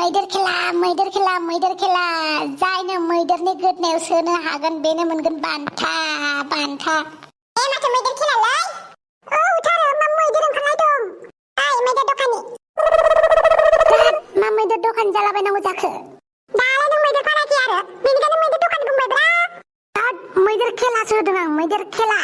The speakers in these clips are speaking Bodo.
मैदेर खेला जायनो मैदेरनि गोदनायाव सोनो हागोन बेनो मोनगोन बान्था माथो मैदेर खेलालाय औ थारो मा मैदेर ओंखारनाय दं ओइ मैदेर दखानि मा मैदेर दखान जालाबायनांगौ जाखो दालाय नों मैदेर फानाखै आरो बेनिखायनो मैदेर दखान बुंबायब्रा मैदेर खेलासो होदों आं मैदेर खेला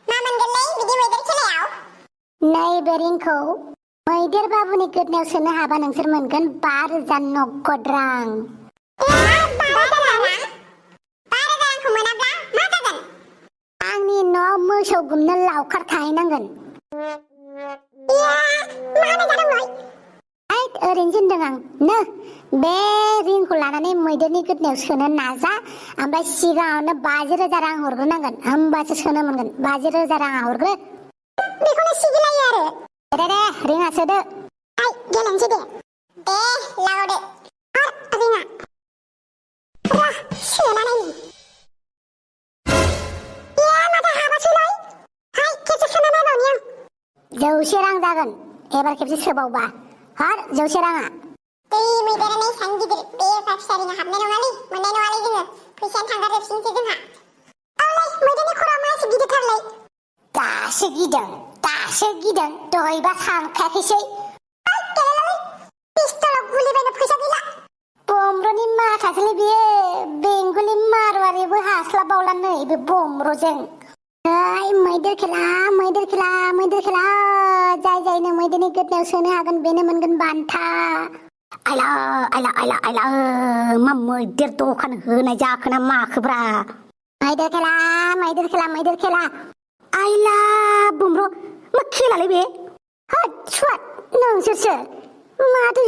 मा मोनगोनलै बिदि मैदेर खेलायाव नै बे रिंखौ मैदेर बाबुनि गोदनायाव सोनो हाबा नोंसोर मोनगोन 5,000 नगद रां 5,000 रांखौ मोनाब्ला मा जागोन आंनि न'आव मोसौ गुमनो लावखार थाहैनांगोन ओरैनो होनदों आं नो बे रिंखौ लानानै मैदेरनि गोदनायाव सोनो नाजा ओमफ्राय सिगाङावनो 50,000 रां हरग्रोनांगोन होमबासो सोनो मोनगोन 50,000 रां हरग्रो बेखौनो सिगिलायो आरो दे रिङा सोदो गेलेनोसै दे लावदो रिङा सोना नायनि माथो हाबासैलाय खेबसे सोना नायबावनि आं 100 रां जागोन एबार खेबसे सोबावबा हर 100 राङा दै मैदेरानो एसां गिदिर बे फिसा रिङा हाबनाय नङालै मोननाय नङालै जोङो फैसायानो थांगारजोबसिनसै जोंहा औलै मैदेरनि खर'आ मा एसे गिदिरथारलै दासो गिदों दहायबा सानखायाखैसै पिस्तलाव गुलि बायनो फैसा गैला बम्ब्रनि माथासोलै बियो बेंगलि मारवारिबो हास्लाबावला नै बे बम्ब्रजों मैदेर खेला जायनो मैदेरनि गोदनायाव सोनो हागोन बेनो मोनगोन बान्था आइला मा मैदेर दखान होनाय जाखोना माखोब्रा मैदेर खेला आइला बम्ब्र मा खेलालै बे सुवाद नोंसोरसो माथो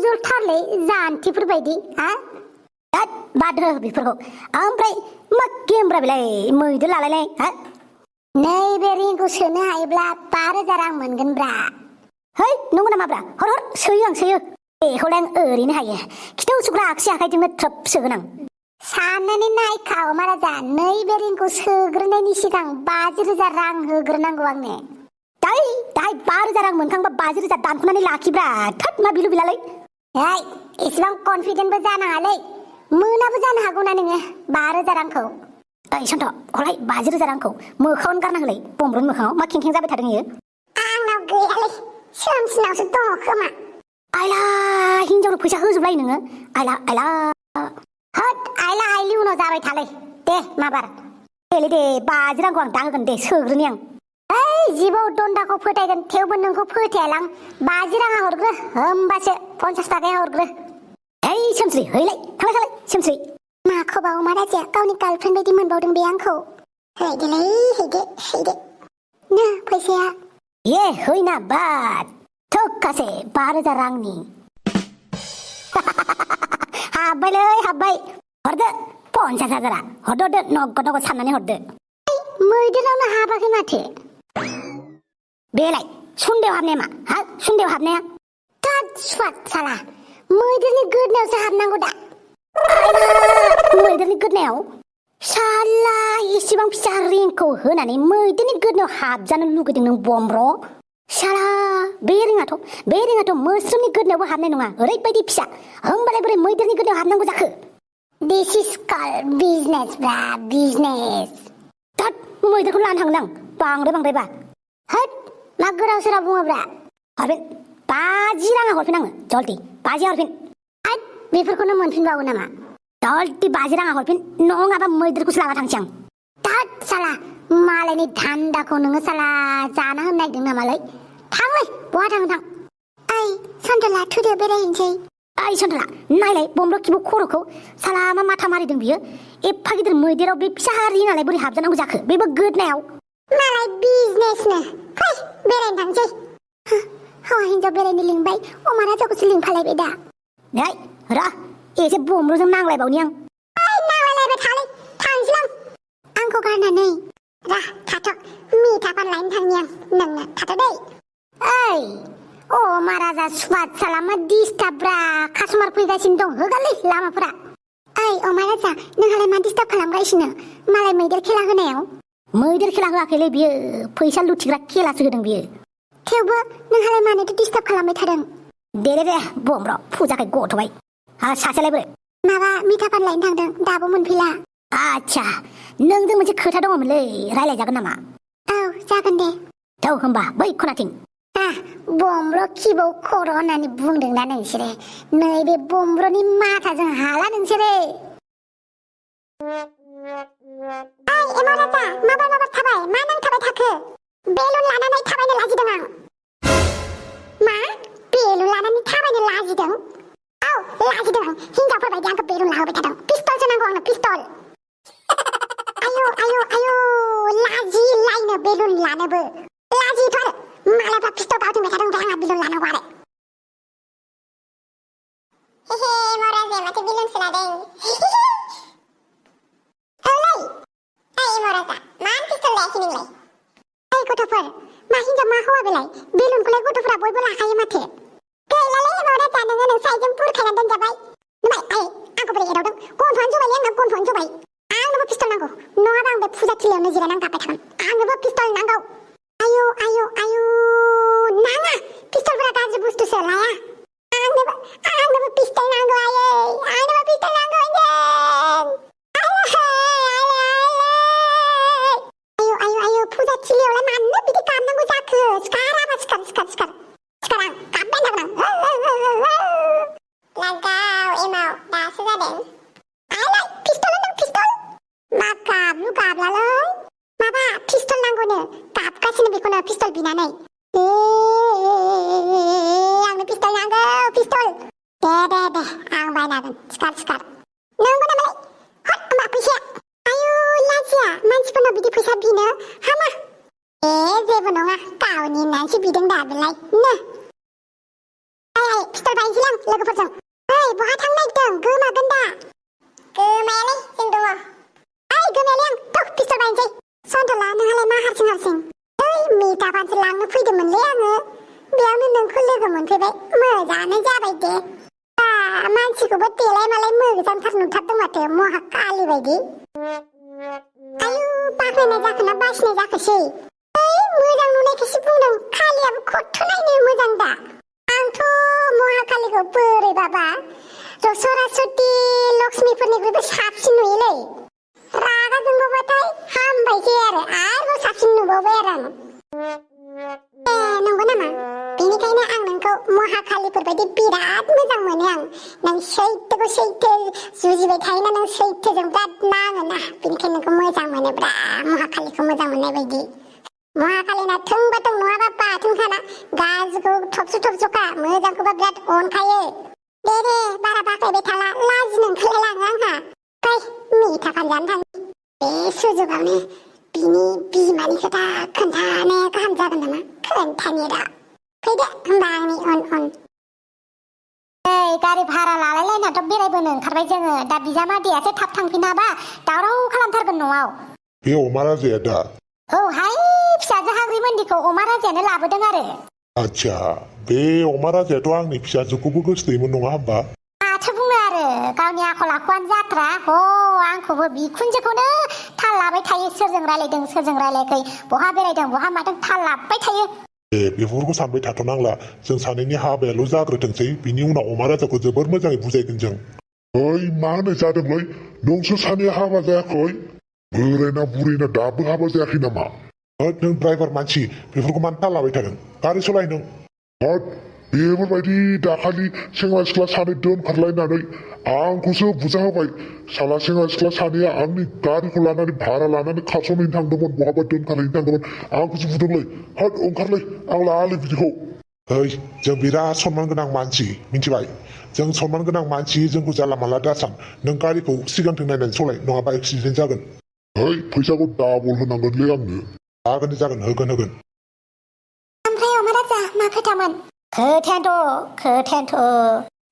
ज'थारलै जान्थिफोर बायदि बाद हो बेफोरखौ ओमफ्राय मा गेमब्रा बेलाय मैदेर लालायलाय नैबे रिंखौ सोनो हायोब्ला 5,000 रां मोनगोनब्रा है नंगौ नामाब्रा हर सोयो बेखौलाय आं ओरैनो हायो खिथौ सुग्रा आगसि आखाइजोंनो थ्रोब सोगोन आं साननानै नायखाव महाराजा नैबे रिंखौ सोग्रोनायनि सिगां 50,000 रां होग्रोनांगौ आंनो दाहाय 5,000 रां मोनखांबा 50,000 दानख'नानै लाखिब्रा थोद मा बिलु बिलालै एसेबां कनफिडेन्टबो जानाङालै मोनाबो जानो हागौना नोङो 5,000 रांखौ ओइ सन्थ हलाय 50,000 रांखौ मोखाङावनो गारनांगौलै बम्ब्रनि मोखाङाव मा खें जाबाय थादों इयो आंनाव गैयालै सोमसिनावसो दङ खोमा आइला हिनजावनो फैसा होजोबलाय नोङो आइला आइला आइलि उनाव जाबाय थालै दे माबार दे 50 रांखौ आं दा होगोन दे सोग्रोनि आं जिबौ दन्दाखौ फोथायगोन थेवबो नोंखौ फोथायालां 50 राङा हरग्रो होमबासो 50 थाखाया हरग्रो सोमस्रि हैलाय थांलाय सोमस्रि माखौबा महाराजाया गावनि गार्लफ्रेन्ड बायदि मोनबावदों बे आंखौ हैदोलै हैदो ना फैसाया हैना बाद थोखासे 5,000 रांनि हाब्बाय हरदो 50,000 हरदो नगद साननानै हरदो मैदेरावनो हाबाखै माथो बेलाय सुन्देयाव हाबनाया मा सुन्देयाव हाबनाया सुवाद साला मैदेरनि गोदनायावसो हाबनांगौ दा मैदेरनि गोदनायाव साला एसेबां फिसा रिंखौ होनानै मैदेरनि गोदनायाव हाबजानो लुगैदों नों बम्ब्र साला बे रिङाथ' मोस्रोमनि गोदनायावबो हाबनाय नङा ओरैबायदि फिसा होमबालाय बोरै मैदेरनि गोदनायाव हाबनांगौ जाखो दिस इज कल्ड बिजनेस ब्रा बिजनेस मैदेरखौ लानो थांदों आं बांद्रायबा मा गोदाव सोराव बुङोब्रा हरफिन 50 राङा हरफिन आङो जल्दि 50 हरफिन बेफोरखौनो मोनफिनबावो नामा जल्दि 50 राङा हरफिन नङाबा मैदेरखौसो लाना थांसै आं साला मालायनि धान्दाखौ नोङो साला जाना होनो नागिरदों नामालै थांलै बहा थां सन्थला थुदो बेरायहैनोसै सन्थला नायलाय बम्ब्र खिबु खर'खौ साला मा माथा मारिदों बियो एफा गिदिर मैदेराव बे फिसा रिङालाय बोरै हाबजानांगौ जाखो बेबो गोदनायाव मालाय बिजनेसनो फै बेरायनो थांसै हौवा हिनजाव बेरायनो लिंबाय महाराजाखौसो लिंफालायबाय दा एसे बम्ब्रजों नांलायबावनि आं नांलायलायबाय थालै थांसै आंखौ गारनानै थाथ' मिथा पान लायनो थांनि आं नोंनो थाथ' दै महाराजा सुवाद साला मा डिस्टार्बब्रा कास्टमार फैगासिनो दं होगालै लामाफोरा महाराजा नोंहालाय मा डिस्टार्ब खालामगासिनो मालाय मैदेर खेला होनायाव मैदेर खेला होआखैलै बियो फैसा लुथिग्रा खेलासो होदों बियो थेवबो नोंहालाय मानोथो डिस्टार्ब खालामबाय थादों दे बमब्र फुजाखाय गथ'बाय सासेलाय बोरै माबा मिथा पान लायनो थांदों दाबो मोनफैला आच्छा नोंजों मोनसे खोथा दङमोनलै रायलायजागोन नामा औ जागोन दे थौ होमबा बै खनाथिं बमब्र खिबौ खर' होननानै बुंदोंना नोंसोरो नैबे बमब्रनि माथाजों हाला नोंसोरो एमाव राजा माबार थाबाय मा नांथाबाय थाखो बेलुन लानानै थाबायनो लाजिदों आं मा बेलुन लानानै थाबायनो लाजिदों औ लाजिदों आं हिनजावफोर बायदि आंखौ बेलुन लाहोबाय थादों पिस्तलसो नांगौ आंनो पिस्तल आयु लाजि लायनो बेलुन लानोबो लाजिथ' आरो मालाबा पिस्तल बावथिंबाय थादों ओमफ्राय आंहा बेलुन लानांगौ आरो हे मराजे माथो बेलुनसो लादों औलै मराजा मानो पिस्तल लायाखै नोंलाय गथ'फोर मा हिनजाव मा हौवा बेलाय बेलुनखौलाय गथ'फोरा बयबो लाखायो माथो गैलालै मराजा नोङो नों साइजों बुरखायनानै दोनजाबाय नुबाय आंखौ बोरै एदावदों गन्थ'आनो जबायलै आंना गन्थ'आनो जबाय आंनोबो पिस्तल नांगौ नङाबा आं बे फुजा थिलियावनो जिरायनानै गाबबाय थागोन आंनोबो पिस्तल नांगौ आयु नाङा पिस्तलफोरा गाज्रि बुस्थुसो लाया आंनोबो पिस्तल नांगौ आंनोबो पिस्तल नांगौ आयु फुजा थिलियावलाय मानो बिदि गाबनांगौ जाखो सिखाराबा सिखार आं गाबबाय थागोन लागाव एमाव दासो जादों आयलाय पिस्तल होनदों पिस्तल मा गाबलु गाबलालै माबा पिस्तल नांगौनो गाबगासिनो बेखौनो पिस्तल बिनानै आंनो पिस्तल नांगौ पिस्तल दे आं बायना होगोन सिखार नंगौ नामालाय हट होमबा फैसाया आयु लाजिया मानसिफोरनाव बिदि फैसा बिनो हामा जेबो नङा गावनि होननानैसो बिदों दा बेलाय पिस्तल बायनोसै आं लोगोफोरजों बहा थांनो नागिरदों गोमागोन दा गोमायालै जों दङ गोमायालै आं पिस्तल बायनोसै सन्थला नोंहालाय मा हारसिं मिथा पानसो लांनो फैदोंमोनलै आङो बेयावनो नोंखौ लोगो मोनफैबाय मोजाङानो जाबाय दे मानसिखौबो देलाय मालाय मोजांथार नुथारदों माथो महाकाली बायदि आयु बाख्नायनाय जाखोना बासिनाय जाखोसै मोजां नुनायखौसो बुंदों कालियाबो खथ' नायनो मोजां दा आंथ' महाकालीखौ बोरैबाबा सरस्वती लक्ष्मीफोरनिख्रुइबो साबसिन नुयोलै रागा जोंबाथाय हामबायसै आरोबाव साबसिन नुबावबाय आरो आं नंगौ नामा बेनिखायनो आं नोंखौ महाकालीफोर बायदि बिराद मोजां मोनो आं नों सैथोखौ सैथो जुजिबाय थायोना नों सैथोजों बिराद नाङोना बेनिखायनो नोंखौ मोजां मोनो बिराद महाकालीखौ मोजां मोननाय बायदि महाकालीना थोंबाथों नङाबा बाथोंखाना गाज्रिखौ थबस'खा मोजांखौबा बिराद अनखायो दे बारा बाख्नायबाय थाला लाजिनो ओंखारलायलाङो आंहा फै मिथा पान जानो थाङो बे सुजुगावनो बिनि बिमानि खोथा खोन्थानाया गाहाम जागोन नामा खोन्थानि दा फैदो होमबा आंनि उन गारि भारा लालायलायनाथ' बेरायबोनो ओंखारबाय जोङो दा बिजामादैयासो थाब थांफिनाबा दावराव खालामथारगोन न'आव बे अमा राजाया दा औहाय फिसाजो हाग्रि मन्दिखौ अमा राजायानो लाबोदों आरो आच्छा बे अमा राजायाथ' आंनि फिसाजोखौबो गोसोथोयोमोन नङा होमबा माथो बुंनो आरो गावनि आखल आखुआनो जाथ्रा आंखौबो बिखुनजोखौनो थाल लाबाय थायो सोरजों रायलायदों सोरजों रायलायाखै बहा बेरायदों बहा मादों थाल लाबाय थायो बेफोरखौ सानबाय थाथ'नांला जों सानैनि हाबायाल' जाग्रोथोंसै बिनि उनाव अमा राजाखौ जोबोर मोजाङै बुजायगोन जों मा होननाय जादोंलै नोंसोर सानैया हाबा जायाखै बोरायना बुरैना दाबो हाबा जायाखै नामा नों ड्राइभार मानसि बेफोरखौ मानो थाल लाबाय थादों गारि सलाय नों बेफोरबायदि दाखालि सेंग्रा सिख्ला सानै दोनखारलायनानै आंखौसो बुजा होबाय साला सेंग्रा सिख्ला सानैया आंनि गारिखौ लानानै भारा लानानै खारस'नहैनो थांदोंमोन बहाबा दोनखारहैनो थांदोंमोन आंखौसो बुदोंलै ओंखारलै आं लायालै बिदिखौ जों बिराद सनमान गोनां मानसि मिथिबाय जों सनमान गोनां मानसि जोंखौ जानला मानला दासान नों गारिखौ सिगांथिं नायनानै सलाय नङाबा एक्सिडेन्ट जागोन फैसाखौ डाबल होनांगोनलै आंनो जागोन होगोन ओमफ्राय अमा राजा मा खोथामोन खोथायानोथ'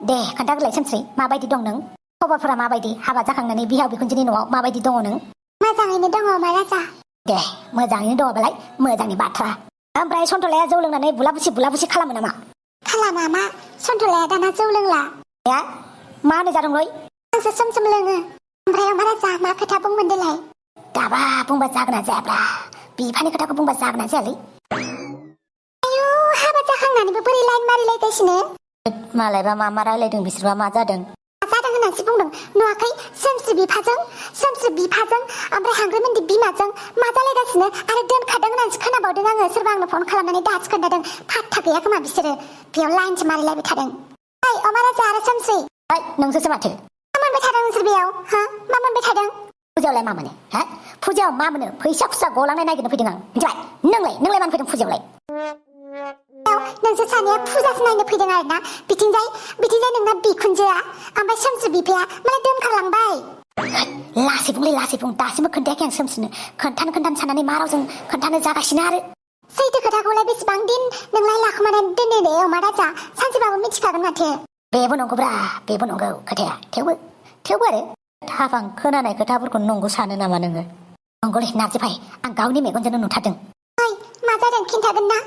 दे खोन्थाग्रोलाय सोमस्रि माबायदि दं नों खबरफोरा माबायदि हाबा जाखांनानै बिहाव बिखुनजोनि न'आव माबायदि दङ नों मोजाङैनो दङ अमा राजा दे मोजाङैनो दङबालाय मोजांनि बाथ्रा ओमफ्राय सन्थलाया जौ लोंनानै बुलाबुसि खालामो नामा खालामा मा सन्थलाया दाना जौ लोंला मा होनो जादोंलै आंसो सम लोङो ओमफ्राय अमा राजा मा खोथा बुंमोन देलाय दाबा बुंबा जागोना जायाब्रा बिफानि खोथाखौ बुंबा जागोना जायालै आयु हाबा जाखांनानैबो बोरै लाइन मारिलायगासिनो मालायबा मा रायलायदों बिसोरबा मा जादों जादों होननानैसो बुंदों नुवाखै सोमस्रि बिफाजों ओमफ्राय हांग्रिमोननि बिमाजों मा जालायगासिनो आरो दोनखादों होननानैसो खोनाबावदों आङो सोरबा आंनो फन खालामनानै दासो खोन्थादों फात्ता गैया खोमा बिसोरो बेयाव लाइनसो मारिलायबाय थादों ओइ अमाराजा आरो सोमस्रि नोंसोरसो माथो मा मोनबाय थादों नोंसोर बेयाव हा मा मोनबाय थादों फुजायावलाय मा मोनो हा फुजायाव मा मोनो फैसा खुस्रा गलांनाय नागिरनो फैदों आं मिथिबाय नोंलाय मानो फैदों फुजायावलाय नोंसोर सानैया फुजासो नायनो फैदों आरोना बिथिंजाय नोंना बिखुनजोआ ओमफ्राय सोमस्रि बिफाया मालाय दोनखारलांबाय लासै बुं दासिमबो खोन्थायाखै आं सोमस्रिनो खोन्थानो साननानै मा रावजों खोन्थानो जागासिनो आरो सैथो खोथाखौलाय बेसेबां दिन नोंलाय लाखोमानानै दोनो दे अमा राजा सानसेबाबो मिथिखागोन माथो बेबो नंगौ खोथाया थेवबो आरो हाबां खोनानाय खोथाफोरखौ नंगौ सानो नामा नोङो नंगौलै नारजि भाइ आं गावनि मेगनजोंनो नुथारदों ओइ मा जादों खिन्थागोन ना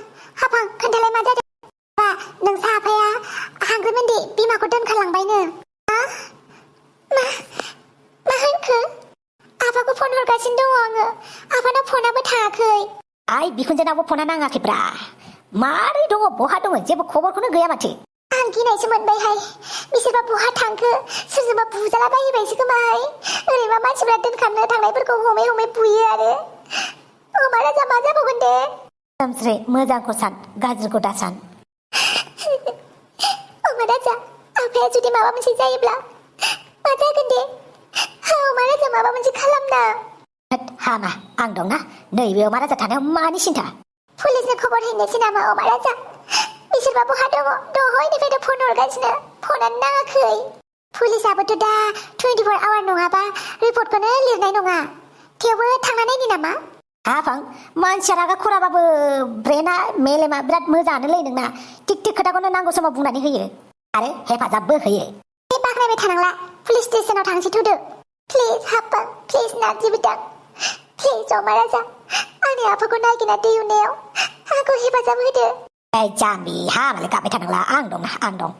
हाबां खोन्थालाय मा जादों बा नोंसा आफाया हांग्रिमोननि बिमाखौ दोनखारलांबायनो मा होनखो आफाखौ फन हरगासिनो दङ आङो आफानाव फनाबो थाङाखै आइ बिखुनजोनावबो फना नाङाखैब्रा मारै दङ बहा दङ जेबो खबरखौनो गैया माथो आं गिनायसो मोनबायहाय बिसोरबा बहा थांखो सोरजोंबा बुजाला बायबायसो खोमाहाय ओरैबा मानसिफ्रा दोनखारनो थांनायफोरखौ हमै बुयो आरो अमा राजा मा जाबावगोन दे सोमस्रि मोजांखौ सान गाज्रिखौ दासान अमा राजा आफाया जुदि माबा मोनसे जायोब्ला मा जागोन दे अमा राजा माबा मोनसे खालामना हामा आं दंना नैबे अमा राजा थानायाव मानि सिन्था पुलिसनो खबर हैनोसै नामा अमा राजा बिसोरबा बहा दङ दहायनिफ्रायनो फन हरगासिनो फनानो नाङाखै पुलिसाबोथ' दा 24 आवार नङाबा रिपर्टखौनो लिरनाय नङा थेवबो थांना नायनि नामा हाफां मानसिया रागा खराबाबो ब्रेना मेलेमा बिराद मोजाङानोलै नोंना थिग खोथाखौनो नांगौ समाव बुंनानै होयो आरो हेफाजाबबो होयो बे बाख्नायबाय थानांला पुलिस स्टेशनाव थांसै थुदो प्लिज हाब्बां प्लिज नारजि बिदां प्लिज अमा राजा आंनि आफाखौ नागिरना दैउनायाव आंखौ हेफाजाब होदो जाम्बि हामालाय गाबबाय थानांला आं दं